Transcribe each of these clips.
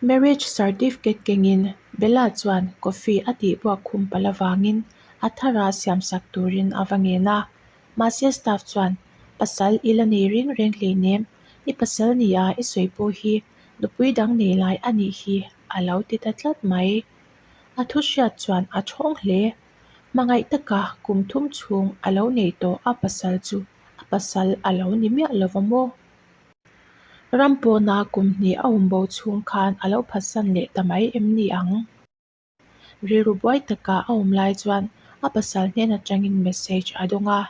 Marriage certificate kengin Bella chuan coffee a tihbuak khum palh avangin a thara siamsak turin a va ngen a. Mahse staff chuan, Pasal i la nei reng reng hleinem, i pasal nia i sawi pawh hi nupui dang nei lai a nih hi a lo ti ta tlat mai. A thu hriat chuan a thawng hle. Hmangaih taka kum thum chhung a lo nei tawh a pasal chu a pasal a lo ni miah lo va maw? Ram pawna kum hnih a awm bo chhung khan a lo phatsan leh ta mai em ni ang? Rilru buai taka a awm lai chuan a pasal hnen atangin message a dawng a,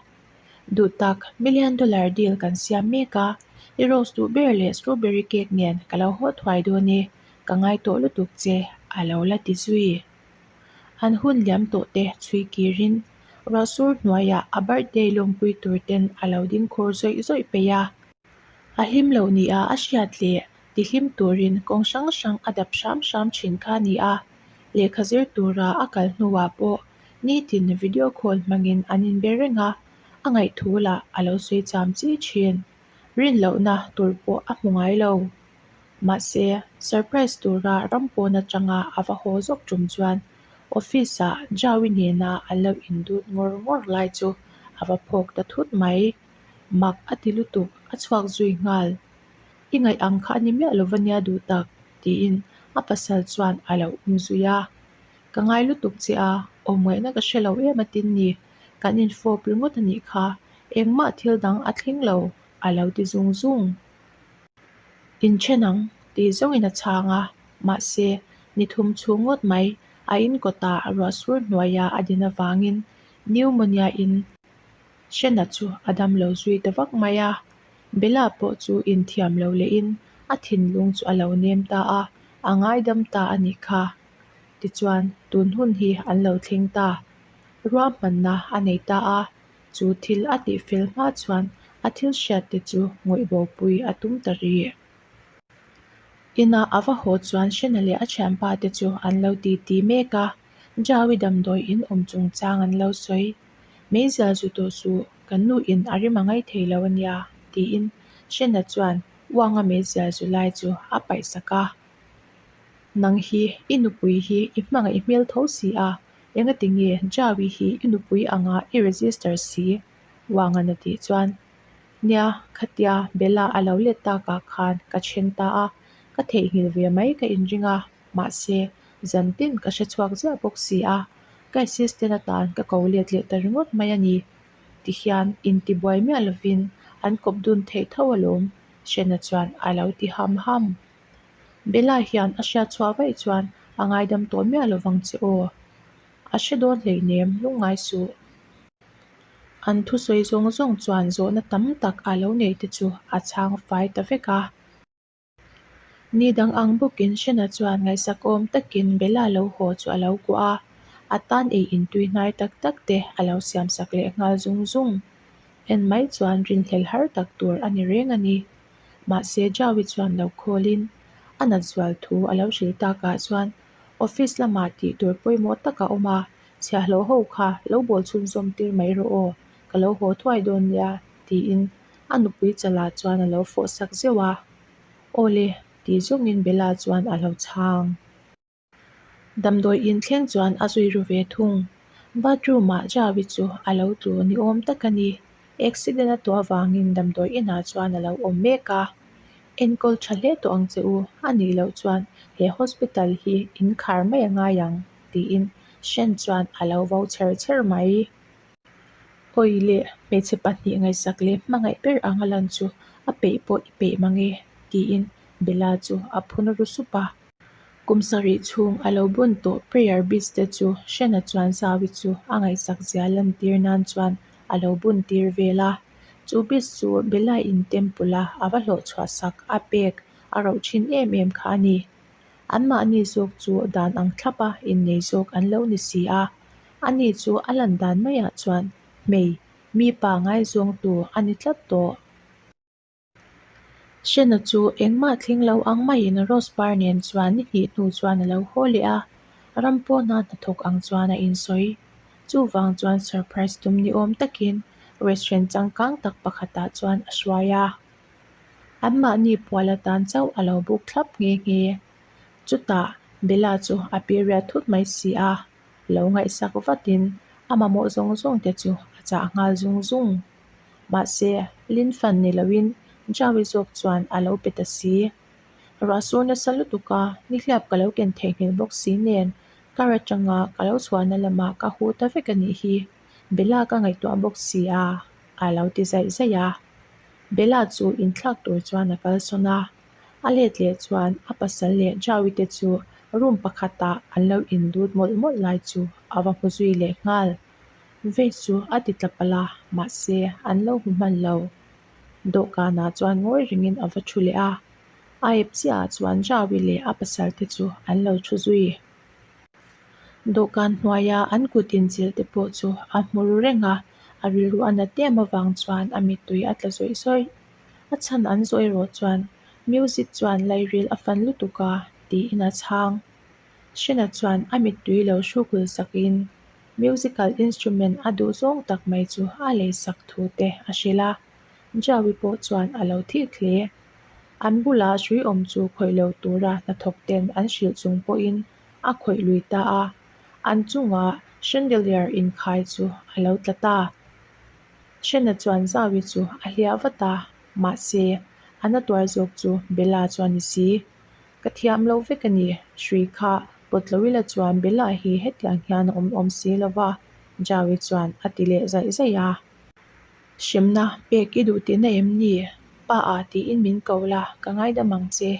Duh tak, million dollar deal kan siam mek a, i rose duh ber leh strawberry cake nen ka lo haw thuai dawn e, ka ngai tawh lutuk che, a lo la ti zui. An hun liam tawh te chhui kirin ruahsur hnuaiah a birthday lawmpui tur ten a lo ding khur zawih zawih peih a. A hlim loh nia a hriat leh tihlim turin kawng hrang hrang a dap hram hram thin kha a ni a, lehkha zir tura a kal hnuah pawh nitin video call hmangin an inbe reng a, a ngaihthu lah a lo sawi cham chi thin. Rin lohna tur pawh a hmu ngai lo. Mahse, surprise tura ram pawn atanga a va haw zawk tum chuan office-ah Jaui nena an lo indut ngawr ngawr lai chu a va phawk ta thut mai. Mak a ti lutuk, a chhuak zui nghal. I ngaih ang kha a ni miah lo va nia duh tak, tiin a pasal chuan a lo um zui a. Ka ngai lutuk che a, awm ngaihna ka hre lo em atin ni, kan infawp ringawt a nih kha, engmah thil dang a thleng lo, a lo ti zung zung. Inthen ang, tih zawngin a chhang a, mahse, ni thum chhung ngawt mai, a inkawtah ruahsur hnuaia a din avangin pneumonia-in Shena chu a dam lo zui ta vak mai a, Bella pawh chu inthiam lo lehin a thinlung chu a lo nem ta a, a ngaidam ta a nih kha. Tichuan, tun hun hi an lo thleng ta. Ruahmanna a nei ta a, chu thil a tihfel hma chuan a thil hriat te chu ngawih bopui a tum ta rih. Inah a va haw chuan Shena leh a thianpa te chu an lo titi mek a, Jaui damdawi in awm chungchang an lo sawi. Meizial zu tawh suh, kan nu in a rim a ngai thei lo a nia, tiin Shena chuan uanga meizial zu lai chu a paih sak a. Nang hi i nupui hi i hmangaih hmel tho si a, engati nge Jaui hi i nupui anga i register si? Uangan a tih chuan, Nia, khatia Bella a lo let takah khan ka then ta a, ka theihnghilh ve mai ka inring a. Mahse, zan tin ka hre chhuak ziah bawk si a, ka assistant atan ka ko let leh ta ringawt mai a ni. Tihian intibuai miah lovin an kawp dun theih tho alawm, Shena chuan a lo ti ham ham. Bella hian a hriat chhuah vaih chuan a ngaidam tawh miah lovang che aw. A hre dawn hleinem lungngai suh. An thusawi zawng zawng chuan zawhna tam tak a lo neih te chu a chhang fai ta vek a. Ni dang ang bawkin Shena chuan ngaihsakawm takin Bella lo haw chu a lo kuah a, a tan ei intui hnai tak tak te a lo siamsak leh nghal zung zung. En mai chuan rinhlel har tak tur a ni reng a ni. Mahse Jaui chuan lo khawlin a nat zual thu a lo hrilh takah chuan office lamah tih tur pawimawh tak a awm a, chhiahhlawh ho kha lo bawl chhunzawm tir mai rawh aw, ka lo haw thuai dawn nia tiin A nupui chalah chuan a lo fawh sak zeuh a, Aw le, tih zawngin Bella chuan a lo chhang. Damdawi in thleng chuan a zui ru ve thung. Bathroom ah Jaui chu a lo tlu ni awm tak a ni. Accident a tuah avangin damdawi inah chuan a lo awm mek a. Enkawl tha hle tawh ang che u, a nih loh chuan he hospital hi in khar mai a ngai ang, tiin Shen chuan a lo vo chher chher mai. Awi leh hmeichhe pahnih ngaihsak leh hmangaih ber anga lan chu a peih pawh i peih mang e tiin Bella chu a phun ru sup a. Kum sarih chhung a lo bun tawh prayer beads te chu Shena chuan Zaui chu a ngaihsak zia lantir nan chuan a lo bun tir vel a. Chu beads chu Bella in temple a a va hlawh chhuah sak a pek a roh thin em em kha a ni. Anmahni zawk chu dan ang thlap a innei zawk an lo ni si a. Ani chu a lan dan maiah chuan hmei mi pa ngaizawngtu a ni tlat tawh. Shena chu engmah thleng lo ang maiin Rose par nen chuan ni hnih hnu chuan a lo haw leh a, ram pawna hnathawk ang chuan a insawi. Chuvang chuan surprise tum ni awm takin restaurant changkang tak pakhatah chuan a hruai a. Anmahni pual atan chauh a lo buk thlap nghe nghe. Chutah Bella chu a period thut mai si a, lo ngaihsak vatin a mamawh zawng zawng te chu a chah nghal zung zung. Mahse, Lin Fan ni loin Jaui zawk chuan a lo pe ta si. Ruah sur nasa lutuk a, nihliap ka lo ken theihnghilh bawk si nen kar atanga ka lo chhuahna lamah ka huh ta vek a nih hi. Bella ka ngaihtuah bawk si a, a lo ti zaih zaih a. Bella chu inthlak tur chuan a kalsawn a. A let leh chuan a pasal leh Jaui te chu room pakhatah an lo indut mawlh mawlh lai chu a va hmu zui leh nghal. Vase chu a ti tla palh a, mahse an lo hmu hman lo. Dawhkanah chuan ngawi rengin a va thu leh a, a ep chiahah chuan Jaui leh a pasal te chu an lo thu zui. Dawhkan hnuaia an kut inchilh te pawh chu a hmu ru reng a, a rilru a nat em avang chuan a mittui a tla zawih zawih. A chhan an zawh erawh chuan music chuan lairil a fan lutuk a tiin a chhang. Hrena chuan a mittui lo hrukul sakin musical instrument a duh zawng tak mai chu a lei sak thu te a hrilh a, Jaui pawh chuan a lo thik hle. An bulah hrui awm chu khawih lo tura hnathawk ten an hrilh chung pawhin a khawih lui ta a, an chungah chandelier inkhai chu a lo tla ta. Hrena chuan Zaui chu a hliah vat a, mahse, a na tuar zawk chu Bella chu a ni si. Ka thiam lo vek a ni, hrui kha pawt lo ila chuan Bella hi hetiang hian a awm awm si lo va, Jaui chuan a ti leh zaih zaih a. Hremna pek i duh tihna em ni? Pa a tiin min ko la, ka ngaidam ang che.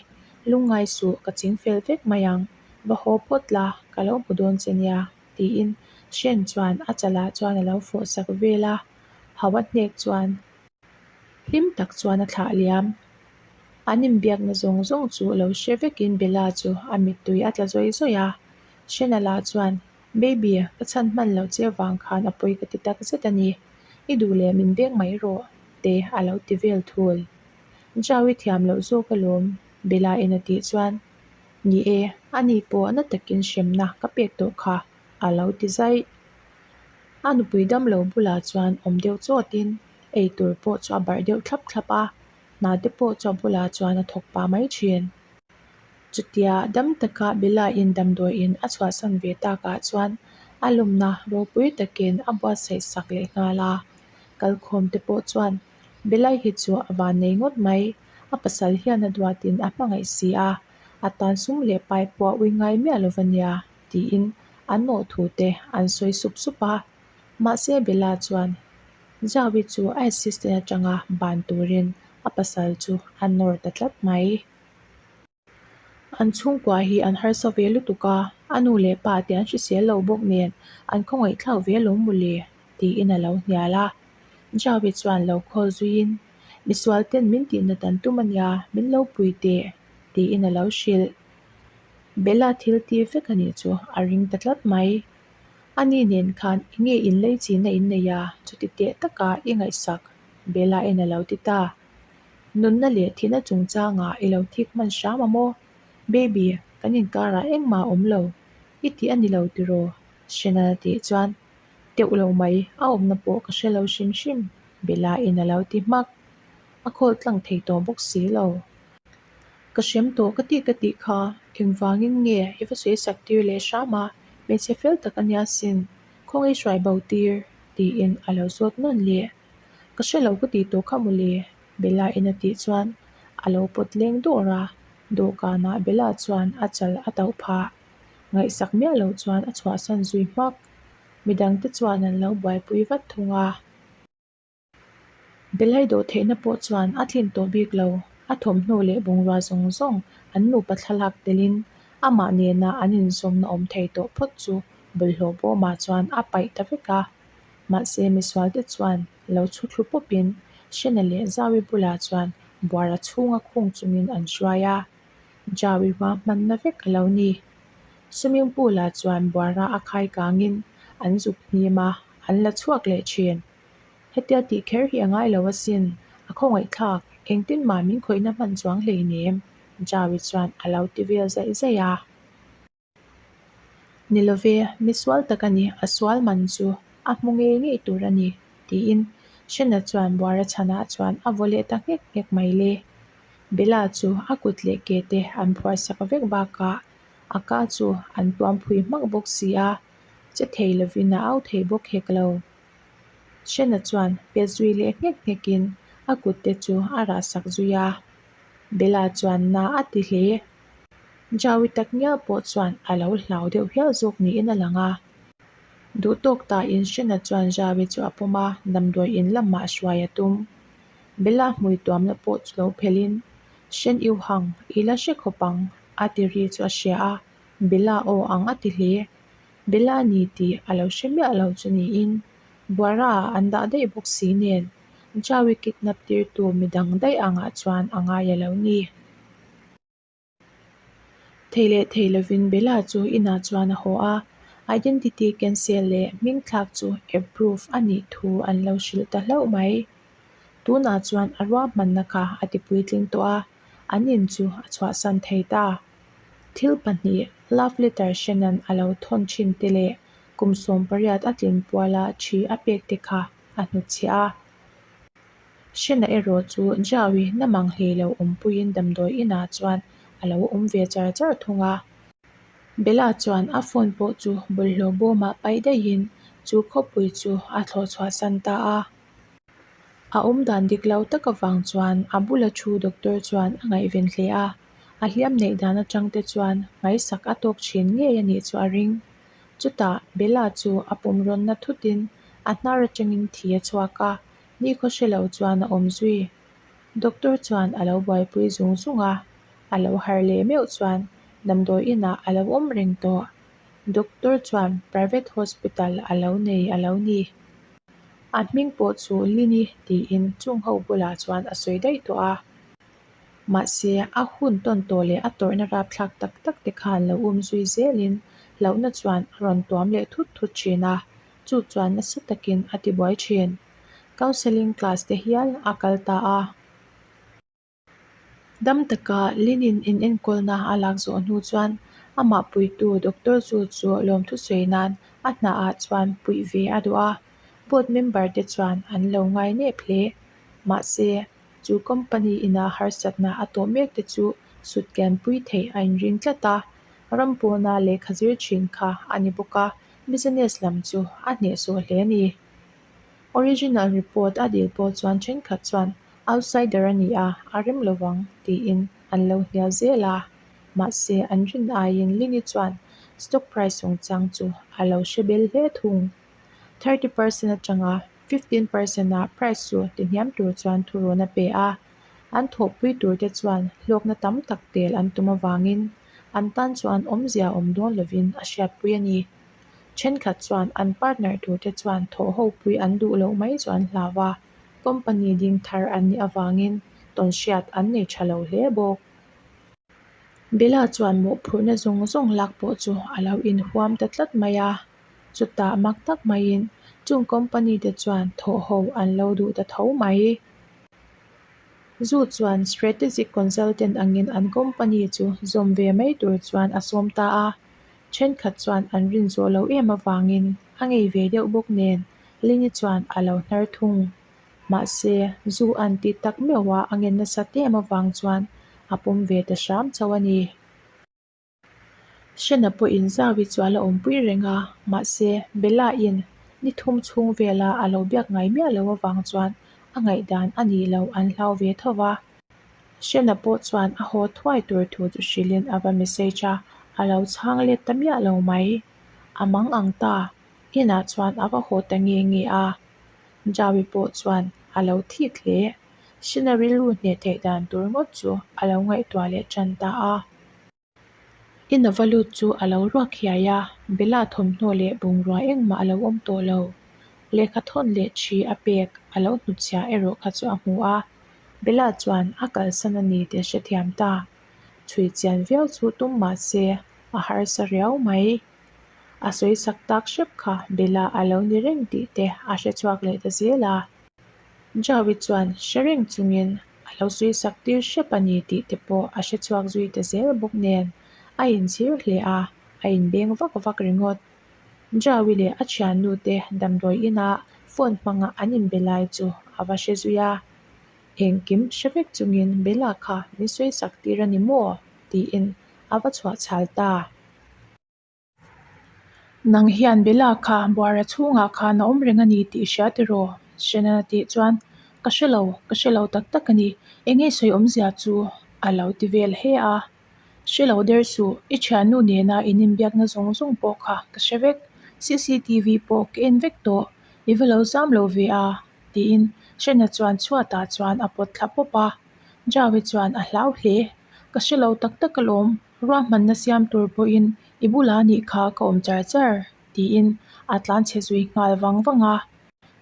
Lungngai suh, ka ching fel vek mai ang. Va haw phawt la, ka lo hmu dawn che nia. Tiin Shen chuan a chalah chuan a lo fawh sak vel a, hau a hnek chuan hlim tak chuan a thlah liam. An inbiakna zawng zawng chu lo hre vekin Bella chu a mittui a tla zawih zawih a. Shen-a lah chuan, Baby, ka chhan hman loh che vang khan a pawi ka ti tak zet a ni. I duh leh min bek mai rawh, te a lo ti vel thul. Zau i thiam loh zawk alawm, Bella in a tih chuan, Ni e, ani pawh na takin hremna ka pek tawh kha, a lo ti zaih. A nupui damlo bulah chuan awm deuh chawtin ei tur pawh chu a barh deuh thlap thlap a, hna te pawh chu a bulah chuan a thawk pah mai thin. Chutia dam taka Bella-in damdawiin a chhuahsan ve takah chuan a lawmna ropui takin a buatsaih sak leh nghal a, kalkhawm te pawh chuan Bella-i hi chu a van nei ngawt mai, a pasal hian a duatin a hmangaih si a, a tan sum leh pai pawh a ui ngai miah lo va nia tiin an nawh thu te an sawi sup sup a. Mahse Bella chuan Jaui chu a assistant atanga ban turin a pasal chu a nawr ta tlat mai. An chhungkua hi an harsa ve lutuk a, a nu leh pa te an hrisel lo bawk nen an khawngaihthlak ve lo mawle tiin a lo hnial a. Jaui chuan lo call zuiin, Misual ten min tihnat an tum ania, min lo pui teh tiin a lo hrilh. Bella thil ti vek a nih chu a ring ta tlat mai. Ani nen khan enge inlei china in nei a, chuti teh taka i ngaihsak Bella in a lo ti ta. Nunna leh thihna chungchangah i lo thik hman hram a maw? Baby, kan inkarah engmah a awm lo. I tih a ni lo tiraw? Shannon a tih chuan, Teuh lo mai, a awmna pawh ka hre lo hrim hrim, Bella in a lo ti hmak. A khawl tlang thei tawh bawk si lo. Ka hrem tawh ka tih ka tih kha, engvangin nge i va sawi sak tir leh hram a, hmeichhe fel tak a nia sin, khawngaih hruai bo tir, tiin a lo zawt nawn leh. Ka hre lo ka tih tawh kha mawle, Bella in a tih chuan a lo pawt leng dawr a, dawhkanah Bella chuan a chal a tauh phah. Ngaihsak miah loh chuan a chhuahsan zui hmak. Midangte chuan an lo buaipui vat thung a. Bellai dawh theihna pawh chuan a tlin tawh bik lo, a thawmhnaw leh bungrua zawng zawng an nupa thlalak telin amah nena an inzawmna awm thei tawh phawt chu bawlhhlawh bawmah chuan a paih ta vek a. Mahse misualte chuan lo chhu thlu pawpin Hrena leh Zaui bulah chuan buara chhunga khung chungin an hruai a, Jaui hma hmanna vek a lo ni. Swimming pool ah chuan buara a khai kangin an zuk hnim a, an la chhuak leh thin. Hetia tih kher hi a ngai lo asin, a khawngaihthlak, engtin mah min khawihna hman chuang hleinem, Jaui chuan a lo ti vel zaih zaih a. Ni love, mi sual tak a ni, a sual man chu a hmu ngei ngei tur a ni, tiin Shena chuan buara chhanah chuan a vaw leh ta nghek nghek mai le. Bella chu a kut leh ke te an phuarsak vek bakah. A ka chu an tuam phui hmak bawk si a, che thei lovin a au thei bawk hek lo. Shena chuan pet zui leh nghek nghekin a kut te chu a rah sak zui a. Bella chuan na a ti hle. Jaui tak ngial pawh chuan a lo hlau deuh hial zawk niin a lang a. Duh tawk tain Shena chuan Jaui chu a pawm a, damdawi in lamah hruai a tum. Bella hmui tuamna pawh chu lo phelhin, Shen Yu Hang, i la hre khawp ang, a ti ri chu a hria a, Bella aw ang a ti hle. Bella ni tih a lo hre miah lo chu niin, Buara ah an dah daih bawk si nen, Jaui kidnap tirtu midang daih angah chuan a ngai a lo ni. Thei leh thei lovin Bella chu inah chuan a haw a, identity cancel leh hming thlak chu approve a nih thu an lo hrilh ta hlauh mai. Tunah chuan a ruahmanna kha a ti puitling tawh a, an in chu a chhuahsan thei ta. Thil pahnih, love letter hrenan a lo thawn thin te leh kum 18 a tlin puala thi a pek te kha a hnutchhiah a. Hrena erawh chu Jaui namang hlei lo awmpuiin damdawi inah chuan a lo awm ve char char thung a. Bella chuan a phone pawh chu bawlhhlawh bawmah paih daihin chu khawpui chu a thlawh chhuahsan ta a. A awmdan dik lo tak avang chuan a bula thu doctor chuan a ngaihven hle a, a hliam neih dan atang te chuan ngaihsak a tawk thin ngei a nih chu a ring. Chutah Bella chu a pum rawnna thutin a hnar atangin thi a chhuak a, nikhaw hre lo chuan a awm zui. Doctor chuan a lo buaipui zung zung a, a lo harh leh meuh chuan damdawi inah a lo awm reng tawh. Doctor chuan private hospital a lo nei a lo ni. A hming pawh chu Lini tiin chung ho bulah chuan a sawi daih tawh a. Mahse, a hun tawn tawh leh a tawrhna rapthlak tak tak te khan lo um zui zelin hlauhna chuan a rawn tuam leh thut thut thin a, chu chuan nasa takin a tibuai thin. Counselling class te hial a kal ta a. Dam taka Linin inenkawlna a lak zawh hnu chuan amah puitu Doctor Zhu chu lawmthu sawi nan a hnaah chuan puih ve a duh a, board member te chuan an lo ngai nep hle. Mahse, chu company ina harsatna a tawh mek te chu sut kianpui theih a inring tlat a, ram pawna lehkha zir thin kha a ni bawk a, business lam chu a hnehsawh hle a ni. Original report a dil pawh chuan thenkhat chuan outsider a ni a, a rem lovang tiin an lo hnial zel a. Mahse, an rin aiin Lini chuan stock price chungchang chu a lo hre bel hle thung. 30 percent atanga 15 percent a price chu tihniam tur chuan thurawn a pe a. An thawhpui turte chuan hlawkna tam tak tel an tum avangin an tan chuan awmzia awm dawn lovin a hriatpui a ni. Thenkhat chuan an partner turte chuan thawh ho pui an duh loh mai chu an hlau a, company ding thar an nih avangin tawnhriat an nei tha lo hle bawk. Bella chuan mawhphurhna zawng zawng lak pawh chu a lo inhuam ta tlat mai a, chutah mak tak maiin chung company te chuan thawh ho an lo duh ta tho mai. Zu chuan strategic consultant angin an company chu zawm ve mai tur chuan a sawm ta a. Thenkhat chuan an rin zawh loh em avangin a ngei ve deuh bawk nen Lini chuan a lo hnar thung. Mahse, zu an tih tak meuh a a ngen nasat em avang chuan a pawm ve ta hram chauh a ni. Hrena pawhin Zaui chu a la awmpui reng a, mahse, Bella-in ni thum chhung vela a lo biak ngai miah loh avang chuan a ngaihdan a nih loh an hlau ve tho va. Hrena pawh chuan a haw thuai tur thu chu hrilhin a va message a, a lo chhang let ta miah lo mai. A mang ang ta, inah chuan a va haw ta nge nge a. Jaui pawh chuan a lo thik hle. Hrena rilru hneh theih dan tur ngawt chu a lo ngaihtuah leh tan ta a. In a va lut chu a lo ruak hiai a, Bella thawmhnaw leh bungrua engmah a lo awm tawh lo. Lehkha thawn leh thi a pek a lo hnutchhiah erawh kha chu a hmu a, Bella chuan a kalsan a ni tih a hrethiam ta. Chhui chian viau chu tum mah se a harsa riau mai. A sawi sak tak hrep kha Bella a lo ni reng tih te a hrechhuak leh ta zel a. Jaui chuan hre reng chungin a lo sawi sak tir hrep a ni tih te pawh a hre chhuak zui ta zel bawk nen a inchhir hle a, a inbeng vak vak ringawt. Jaui leh a thiannu te damdawi inah phone hmanga an inbe lai chu a va hre zui a, Engkim hre vek chungin Bella kha min sawi sak tir a ni maw? tiin a va chhuah chhal ta. Nang hian Bella kha buara chhungah khan a awm reng a ni tih i hria tiraw? Shannon a tih chuan, Ka hre lo, ka hre lo tak tak a ni. Enge sawi awmzia chu? a lo ti vel he a. Hre lo der suh, i thiannu nena in inbiakna zawng zawng pawh kha ka hre vek. Cctv pawh ka en vek tawh, i va lo zam lo ve a, tiin Shannon chuan chhuatah chuan a pawt thla pawp a. Jaui chuan a hlau hle. Ka hre lo tak tak alawm, ruahmanna siam tur pawhin i bulah anih kha ka awm char char, tiin a tlanchhe zui nghal vang vang a.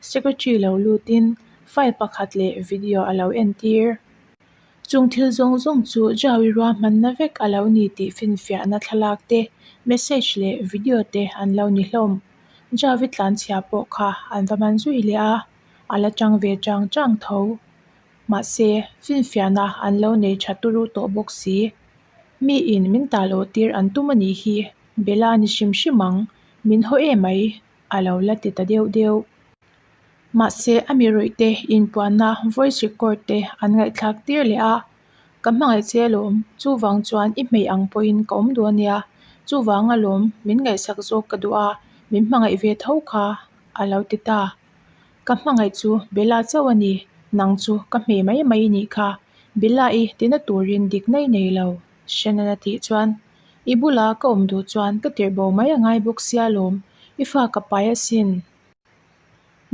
Secretary lo lutin file pakhat leh video a lo entir. Chung thil zawng zawng chu Jaui ruahmanna vek a lo ni tih finfiahna thlalak te, message leh video te an lo ni hlawm. Jaui tlanchhia pawh kha an va man zui leh a, a la tang ve chang chang tho. Mahse, finfiahna an lo nei tha turu tawh bawk si. Miin min talawh tir an tum a nih hi, Bella ni hrim hrim ang, min haw em mai, a lo la ti ta deuh deuh. Mahse, a mi rawih te inpuanna voice record te an ngaihthlak tir leh a, Ka hmangaih che alawm, chuvang chuan i hmei ang pawhin ka awm duh a nia, chuvang alawm min ngaihsak zawk ka duh a, min hmangaih ve tho kha, a lo ti ta. Ka hmangaih chu Bella chauh a ni, nang chu ka hmei mai mai i nih kha, Bella i tina turin dik nei nei lo, Shannon a tih chuan, I bula ka awm duh chuan ka tirh bo mai a ngai bawk sia lawm, i fa ka pai asin.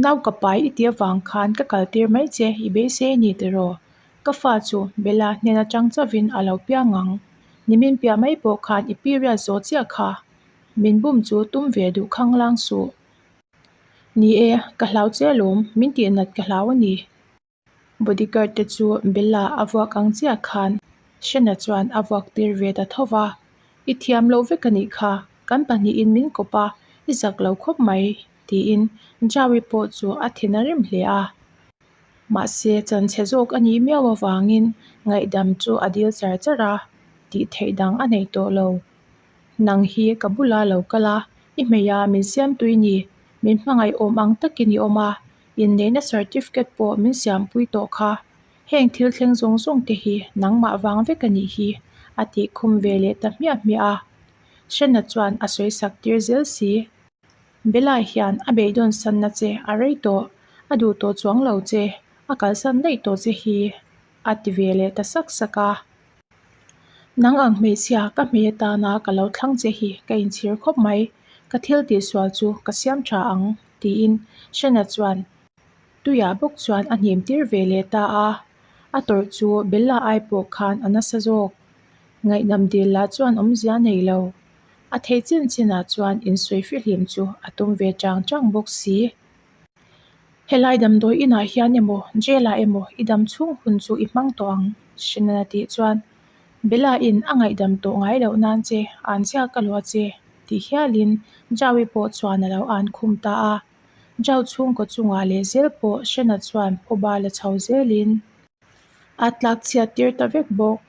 Nau ka pai i tih avang khan ka kal tir mai che i beisei a ni tiraw? Ka fa chu Bella hnen atang chauhin a lo piang ang. Nimin piah mai pawh khan i period zawh chiah kha. Min bum chu tum ve duh khanglang suh. Ni e, ka hlau che alawm, min tihnat ka hlau a ni. Bodyguard te chu Bella a vuak ang chiah khan Shena chuan a vuak tir ve ta tho va, I thiam loh vek a nih kha, kan pahnihin min kawp a, i zak lo khawp mai, tiin Jaui pawh chu a thin a rim hle a. Mahse, chanchhe zawk a nih miau avangin ngaihdam chu a dil char char a, tih theih dang a nei tawh lo. Nang hi ka bula lo kal a, i hmeiha min siam tui ni, min hmangaih awm ang takin i awm a, inneihna certificate pawh min siampui tawh kha. Heng thil thleng zawng zawng te hi nangmah vang vek a nih hi, a tih khum ve leh ta hmiah hmiah a. Shanna chuan a sawi sak tir zel si. Bella hian a beidawn sanna che a rei tawh, a duh tawh chuang lo che, a kalsan daih tawh che hi, a ti ve leh ta sak sak a. Nang ang hmeichhia ka hmei atana ka lo thlang che hi ka inchhir khawp mai, ka thil tihsual chu ka siam tha ang, tiin Shana chuan tuiah bawk chuan a hnim tir ve leh ta a, a tawrh chu Bella ai pawh khan a nasa zawk. Ngaihnam dil lah chuan awmzia nei lo. A thei chin chinah chuan insawi fihlim chu a tum ve chang chang bawk si. Helai damdawi inah hian emaw jail ah emaw i dam chhung hun chu i hmang tawh ang, Shannon a tih chuan Bella in a ngaihdam tawh ngai loh nan che an chiah ka luah che tih hialin Jaui pawh chuan a lo an khum ta a. Jau chhungkaw chungah leh zel pawh Shannon chuan phuba la chho zelin a tlak chhiat tir ta vek bawk.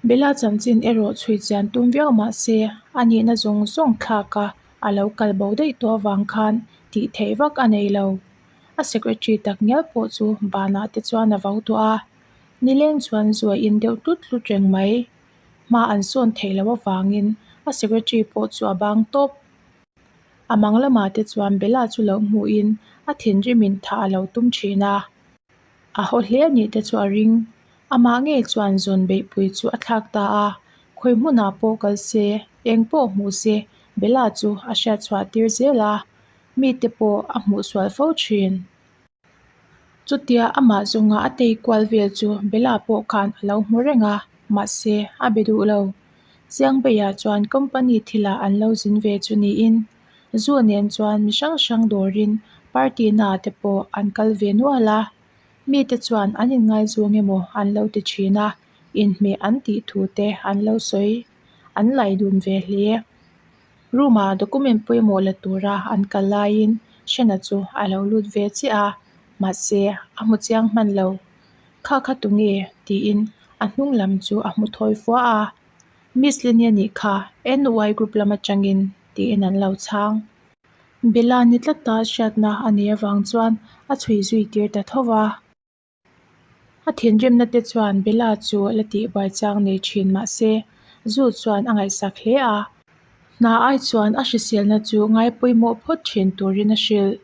Bella chanchin erawh chhui chian tum viau mah se a nihna zawng zawng thlak a a lo kal bo daih tawh avang khan tih theih vak a nei lo. A secretary tak ngial pawh chu banah te chuan a vo tawh a, nileng chuan zu a in deuh tlut tlut reng mai. Hma an sawn theih loh avangin a secretary pawh chu a bang tawp. A mang lamah te chuan Bella chu lo hmuhin a thinrimin thah a lo tum thin a. A haw hle anih te chu a ring. Amah ngei chuan zawn beihpui chu a thlak ta a, khawi hmunah pawh kal se, eng pawh hmuh se Bella chu a hriat chhuah tir zel a, mite pawh a hmuh sual fo thin. Chutia amah zawnga a tei kual vel chu Bella pawh khan a lo hmu reng a, mahse a be duh lo. Chiangbeiah chuan company thilah an lo zin ve chu niin Zu nen chuan mi hrang hrang dawrin party naah te pawh an kal ve nual a, mite chuan an inngaizawng emaw an lo ti thin a, inhmeh an tih thu te an lo sawi an lai dun ve hle. Room ah document pawimawh la tura an kal laiin Shena chu a lo lut ve chiah a, mahse a hmu chiang hman lo. Kha kha tunge? tiin a hnung lam chu a hmu thawi fua a. Miss Lini a nih kha, NY group lam atangin tiin an lo chhang. Bella ni tlata hriatna a nei avang chuan a chhui zui tir ta tho va. A thinrimna te chuan Bella chu la tihbuai chang nei thin mah se, Zu chuan a ngaihsak hle a. Hna ai chuan a hriselna chu ngai pawimawh phawt thin turin a hrilh.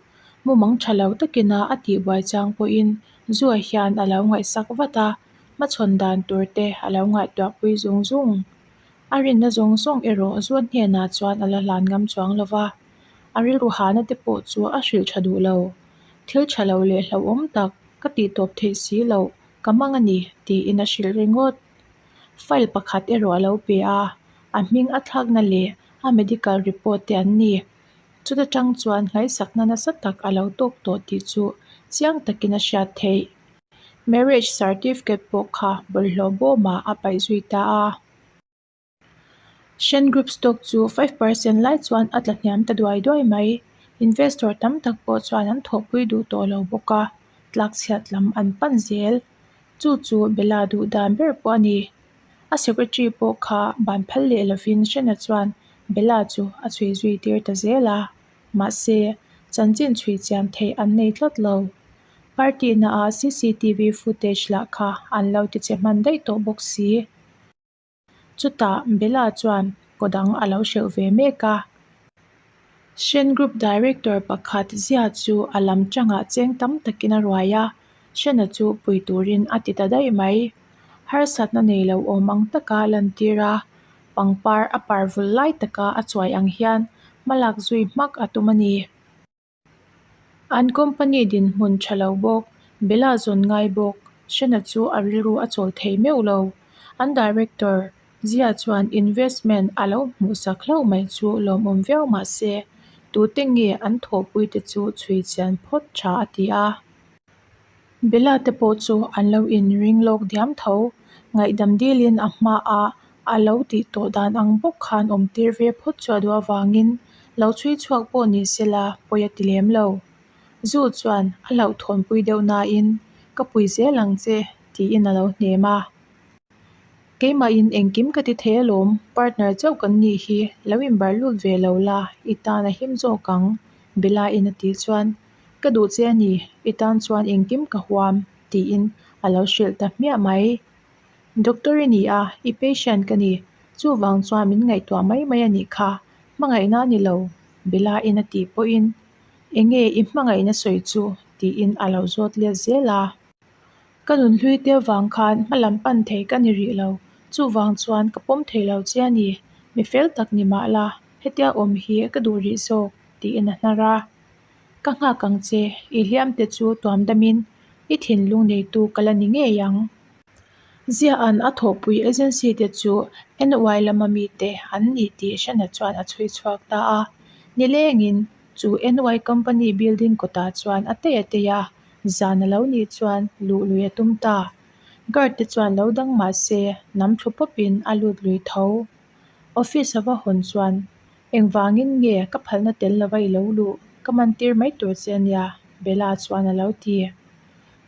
Mumang tha lo takina a tihbuai chang pawhin Zua hian a lo ngaihsak vat a, hmachhawn dan tur te a lo ngaihtuahpui zung zung. A rinna zawng zawng erawh Zua hnenah chuan a la hlan ngam chuang lo va, a rilru hahna te pawh chu a hrilh tha duh lo. Thil tha lo leh hlauhawm tak ka tihtawp theih si loh ka hmang a ni tiin a hrilh ringawt. File pakhat erawh a lo pe a, a hming a thlakna leh a medical report te an ni. Chuta tang chuan nghaisakna nasa tak a lo tawk tawh tih chu chiang takin a hriat theih. Marriage certificate pawh kha bawlhhlawh bawmah a paih zui ta a. Shen Group stock chu 5% lai chuan a tla hniam ta duai duai mai. Investor tam tak pawh chuan an thawhpui duh tawh lo bawk a, tlakchhiat lam an pan zel. Chu chu Bella duh dan ber pawh a ni. A secretary pawh kha ban phal leh lovin Shena chuan Bella chu a chhui zui tir ta zel a. Mahse, chanchin chhui chian theih an nei tlat lo. Party naah cctv footage lah kha an lo ti che hman daih tawh bawk si. Chutah Bella chuan kaw dang a lo hreuh ve mek a. Shen Group Director pakhat zia chu a lam tangah cheng tam takin a ruai a, Shena chu pui turin a ti ta daih mai. Harsatna nei lo awm ang taka lantir a, pangpar a par vul lai taka a chuai ang hian hmalak zui hmak a tum a ni. An company dinhmun tha lo bawk, Bella zawn ngai bawk, Shena chu a rilru a chawl thei meuh lo. An director Zia chuan investment a lo hmuhsak hlauh mai chu lawmawm viau mah se, tute nge an thawhpuite chu chhui chian phawt tha a ti a. Bella te pawh chu an lo inring lawk diam tho. Ngaihdam dilin a hmaah a lo tih tawh dan ang bawk khan awm tir ve phawt chu a duh avangin lo chhui chhuak pawh ni se la pawi a ti lem lo. Zu chuan a hlauhthawnpui deuh nain, Ka pui zel ang che, tiin a lo hnem a. Keimahin engkim ka ti thei alawm, partner chauh kan nih hi, lo inbar lut ve lo la, i tan a him zawk ang, Bella-in a tih chuan Ka duh che a ni, i tan chuan engkim ka huam, tiin a lo hrilh ta hmiah mai. Doctor i ni a, i patient ka ni, chuvang chuan min ngaihtuah mai mai a nih kha, hmangaihna a ni lo, Bella-in a tih pawhin, Enge i hmangaihna sawi chu? tiin a lo zawt let zel a. Ka nunhlui te vang khan hmalam pan thei ka ni rih lo, chuvang chuan ka pawm thei lo che a ni, mi fel tak ni mah la, hetia awm hi ka duh rih zawk, tiin a hnar a. Ka nghak ang che, i hliam te chu tuam damin i thinlung neitu ka la ni ngei ang. Ziahan a thawhpui agency te chu NY lama mite an ni tih Shana chuan a chhui chhuak ta a. Nilengin chu NY company building kawtah chuan a tei a tei a, zan a lo nih chuan luh lui a tum ta. Guard te chuan lo dang mah se nam thlu pawpin a lut lui tho. Office a va hawn chuan Engvangin nge ka phalna tel lova i lo luh? Ka man tir mai tur che a nia, Bella chuan a lo ti.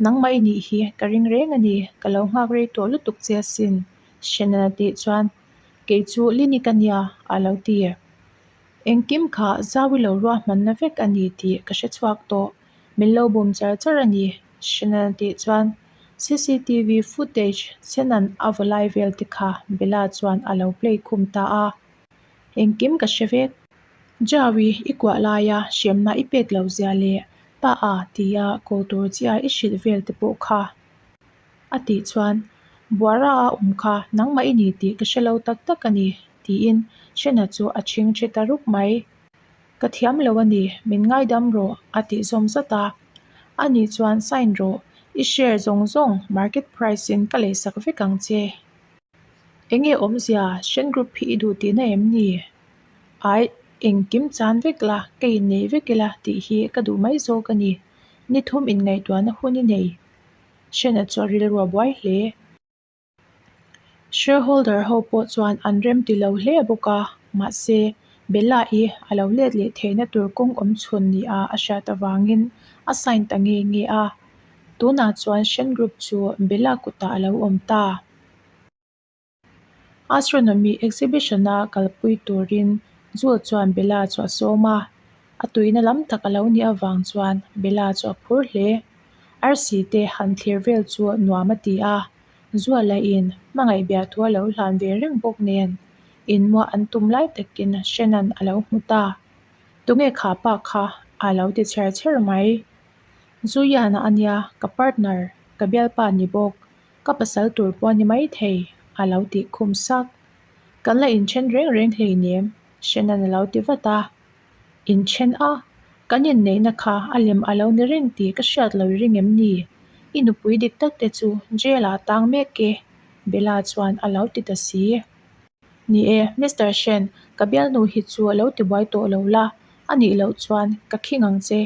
Nangmah i nih hi, ka ring reng a ni, ka lo nghak rei tawh lutuk che asin, Shannon a tih chuan, Kei chu Lini ka nia, a lo ti. Engkim kha zau i lo ruahmanna vek a ni tih ka hre chhuak tawh, min lo bum char char a ni, Shannon a tih chuan, cctv footage Shannon a vaw lai vel te kha Bella chuan a lo play khum ta a. Engkim ka hre vek. Jaui, i kuah laia hremna i pek lo zia leh pa a tia ko tur chia i hrilh vel te pawh kha. A tih chuan, Buara a awm kha nangmah i ni tih ka hre lo tak tak a ni, tiin Shena chu a chhing ṭhi ta ruk mai. Ka thiam lo a ni, min ngaidam rawh, a tih zawm zat a. Ani chuan sign rawh, i share zawng zawng market price in ka leisak vek ang che. Enge awmzia Shen Group hi i duh tihna em ni? Ai, engkim chan vek la, ka innei vek ila tih hi ka duh mai zawk a ni. Ni thum inngaihtuahna hun i nei. Shen-a chu a rilru a buai hle. Shareholder ho pawh chuan an rem ti lo hle bawk a, mahse, Bella-i a lo let leh theihna tur kawng awm chhun nia a hriat avangin a sign ta nge nge a. Tunah chuan Shen Group chu Bella kutah a lo awm ta. Astronomy exhibition-a kalpui turin Jul chuan Bella chu a sawm a, a tuina lam tak a lo nih avang chuan Bella chu a phur hle. Arsi te han thlir vel chu nuam a ti a, Zuala in hmangaih biah thu a lo hlan ve reng bawk nen. Inmuah an tum lai takin Shannon a lo hmu ta. Tunge kha pa kha a lo ti chher chher mai. Zuiana a nia, ka partner, ka bialpa ni bawk. Ka pasal tur pawh a ni maithei, a lo tih khum sak. Kan la inthen reng reng hleinem, Shannon a lo ti vat a. Inthen a, kan inneihna kha a lem a lo ni reng tih ka hriat lo i ring em ni? I nupui dik tak te chu jail ah tang mek e, Bella chuan a lo ti ta si. Ni e, Mister Shen, ka bialnu hi chu a lo ti buai tawh lo la, a nih loh chuan ka khing ang che,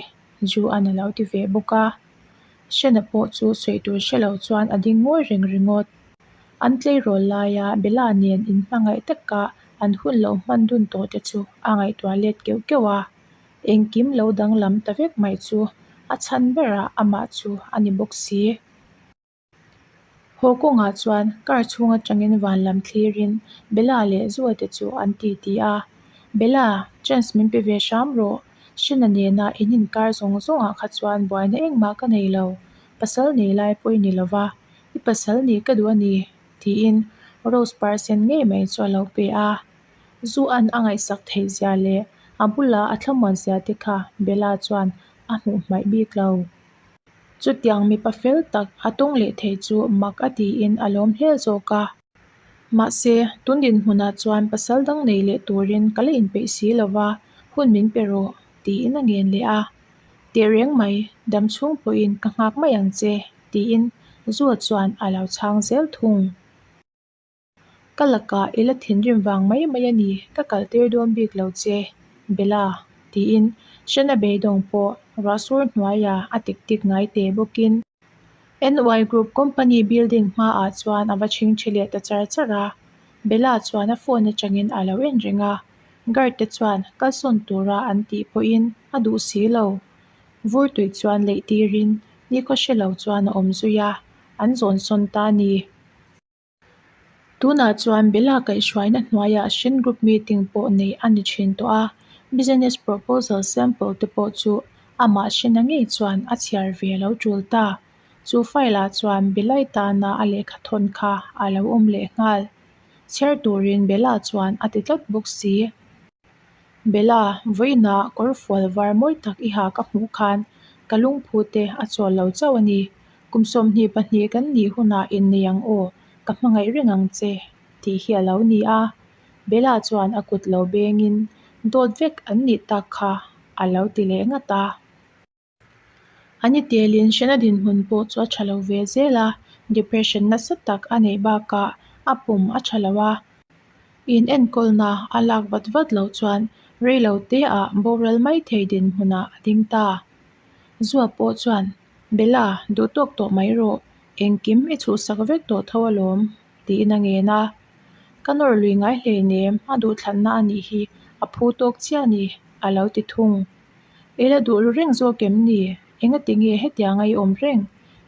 Ju-a'n a lo ti ve bawk a. Shen-a pawh chu sawi tur hre lo chuan a ding ngawi reng ringawt. An tleirawl laia Bella nen inhmangaih taka an hun lo hman dun tawh te chu a ngaihtuah let keuh keuh a, engkim lo danglam ta vek mai chu a chhan berah amah chu a ni bawk si. Haw kawngah chuan car chhung atangin van lam thlirin Bella leh Zua te chu an ti ti a, Bella, chance min pe ve hram rawh, Shena nena in inkar zawng zawngah kha chuan buaina engmah ka nei lo, pasal nei lai pawh i ni lova, i pasal nih ka duh a ni, tiin Rose par sen ngei mai chu a lo pe a. Zu an a ngaihsak theih zia leh a bula a thlamuan zia te kha Bella chuan a hmuh hmaih bik lo. Chutiang mipa fel tak a tawng leh thei chu mak a tiin a lawm hle zawk a. Mahse, tun dinhmunah chuan pasal dang nei leh turin ka la inpeih si lo va, hun min pe rawh, tiin a ngen leh a. Tehreng mai, dam chhung pawhin ka nghak mai ang che, tiin Zua chuan a lo chhang zel thung. Ka lakah i la thinrim vang mai mai a ni, ka kal tir dawn bik lo che, Bella, tiin Shana beidawng pawh ruahsur hnuaia a tik tik ngai teh bawkin NY Group company building hmaah chuan a va chhingchhe leh ta char char a. Bella chuan a phone atangin a lo en reng a, guard te chuan kalsawn tura an tih pawhin a duh si lo. Vur tui chuan leih tirin nikhaw hre lo chuan a awm zui a, an zawn sawn ta a ni. Tunah chuan Bella kaihhruaina hnuaiah Shin Group meeting pawh neih a ni thin tawh a, business proposal sample te pawh chu amah Shina ngei chuan a chhiar ve a lo tul ta. Chu file ah chuan Bellai tana a lehkha thawn kha a lo awm leh nghal. Chhiar turin Bella chuan a ti tlat bawk si. Bella, vawiinah kawrfual var mawi tak i ha ka hmuh khan ka lungphu te a chawl lo chauh a ni. Kum 22 kan nih hunah innei ang aw, ka hmangaih reng ang che, tih hi a lo ni a. Bella chuan a kut lo bengin, Dawt vek an nih tak kha, a lo ti leh ngat a. A ni telin hrena dinhmun pawh chu a tha lo ve zel a, depression nasa tak a neih bakah a pum a tha lo a. In enkawlna a lak vat vat loh chuan rei lo teah boral mai thei dinhmunah a ding ta. Zua pawh chuan Bella, duh tawk tawh mai rawh, engkim i chhuhsak vek tawh tho alawm, tiin a ngen a. Ka nawr lui ngai hleinem, a duhthlanna a nih hi, a phu tawk chiah a ni, a lo ti thung. I la duh ru reng zawk em ni? Engati nge hetianga i awm reng?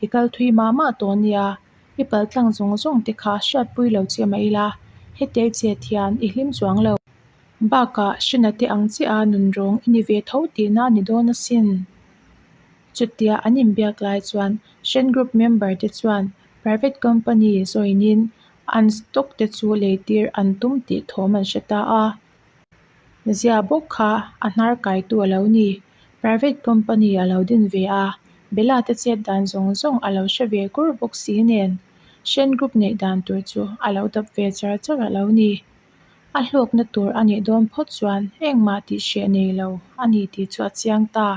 I kal thui mah mah tawh nia, i paltlang zawng zawng te kha hriatpui lo che mah ila, hetiai chet hian i hlim chuang lo. Bakah, Hrina te ang chiah a nunrawng i ni ve tho tihna a ni dawn asin. Chutia an inbiak lai chuan Shen Group member te chuan private company join-in an stock te chu leitir an tum tih thawm an hre ta a. Zia bawk kha a hnar kaitu a lo ni. Private company a lo din ve a, Bella te chet dan zawng zawng a lo hre ve kur bawk si nen Shen Group neih dan tur chu a lo dap ve char char a lo ni. A hlawkna tur a nih dawn phawt chuan engmah tih hreh nei lo a ni tih chu a chiang ta.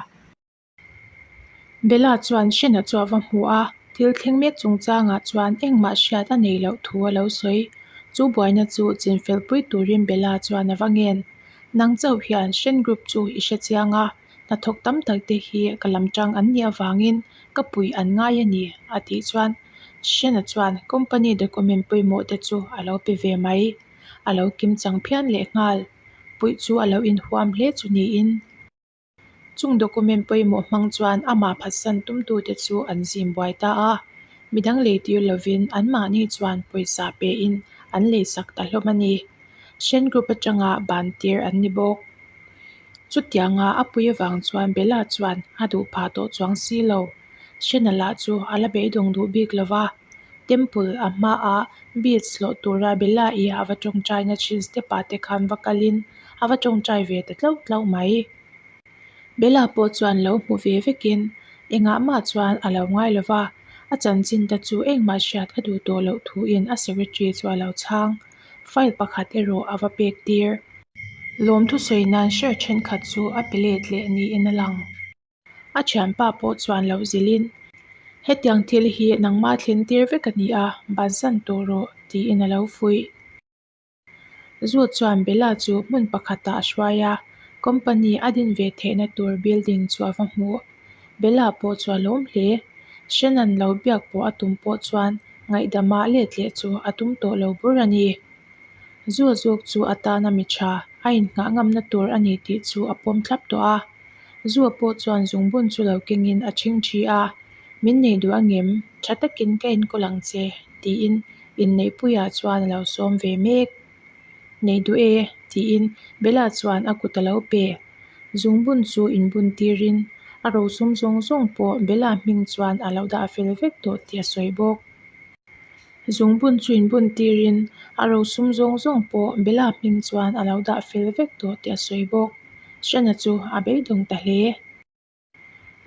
Bella chuan Shena chu a va hmu a, thil thleng mek chungchangah chuan engmah hriat a nei loh thu a lo sawi. Chu buaina chu chinfel pui turin Bella chuan a va ngen. Nang chauh hian Shen Group chu i hre chiang a, hnathawk tam tak te hi ka lam tang an nih avangin ka puih an ngai a ni, a tih chuan Shena chuan company document pawimawh te chu a lo pe ve mai. A lo kim chang phian lehnghal. Puih chu a lo inhuam hle chu niin. Chung document pawimawh hmang chuan amah phatsan tumtute chu an zim buai ta a, midang leitir lovin anmahni chuan pawisa pein an leisak ta hlawm a ni. Shen Group atanga ban tir an ni bawk. Chutianga a pui avang chuan Bella chuan a duh phah tawh chuang si lo. Shena lah chu a la beidawng duh bik lo va. Temple a hmaah beads hlawh tura Bella-i a va tawngtaina thin step ah te khan va kalin a va tawngtai ve ta tlauh tlauh mai. Bella pawh chuan lo hmu ve vekin engah mah chuan a lo ngai lo va, a chanchin te chu engmah hriat a duh tawh loh thuin a secretary chu a lo chhang. File pakhat erawh a va pek tir. Lawmthu sawi nan share thenkhat chu a pe let leh niin a lang. A thianpa pawh chuan lo zilhin, Hetiang thil hi nangmah thlen tir vek a ni a, bansan tawh rawh, tiin a lo fuih. Zu chuan Bella chu hmun pakhatah a hruai a, company a din ve theihna tur building chu a va hmuh. Bella pawh chu a lawm hle. Shannon lo biak pawh a tum pawh chuan ngaihdama let leh chu a tum tawh lo bur a ni. Zu zuk chu a tana mi tha, a innghah ngamna tur a ni tih chu a pawm thlap tawh a. Zua pawh chuan zungbun chu lo kengin a ṭhing ṭhi a, Min nei duh angem? Ṭha takin ka enkawl ang che, tiin inneihpuiah chuan a lo sawm ve mek. Nei duh e, tiin Bella chuan a kut a lo pe. Zungbun chu inbun tirin a rosum zawng zawng pawh Bella hming chuan a lo dah fel vek tawh tih a sawi bawk. Zungbun chu inbun tirin a rosum zawng zawng pawh Bella hming chuan a lo dah fel vek tawh tih a sawi bawk. Hrena chu a beidawng ta hle.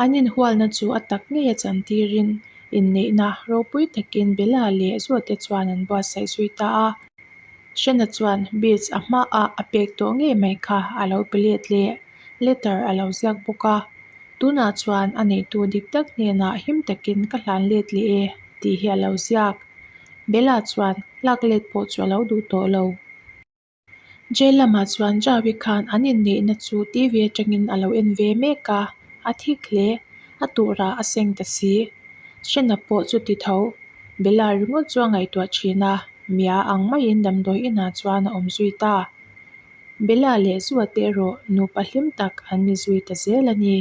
An inhualna chu a tak ngei a chan tirin inneihna ropui takin Bella leh Zuate chuan an buatsaih zui ta a. Hrena chuan beads a hmaah a pek tawh ngei mai kha a lo pe let leh letter a lo ziak bawk a. Tunah chuan a neitu dik tak hnenah him takin ka hlan let leh e tih hi a lo ziak. Bella chuan lak let pawh chu a lo duh tawh lo. Jail lamah chuan Jawi khan an inneihna chu TV atangin a lo en ve mek a, a thik hle. A turah a seng ta si. Hrena pawh chu ti tho. Bella ringawt chu a ngaihtuah thin a, Mia ang maiin damdawi inah chuan a awm zui ta. Bella leh Zua te erawh nupa hlim tak an ni zui ta zel a ni.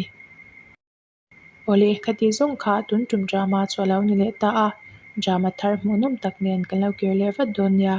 Awle, khati zawng kha tun tum drama chu a lo ni leh ta a, drama thar hmuhnawm tak nen kan lo kir leh vat dawn nia.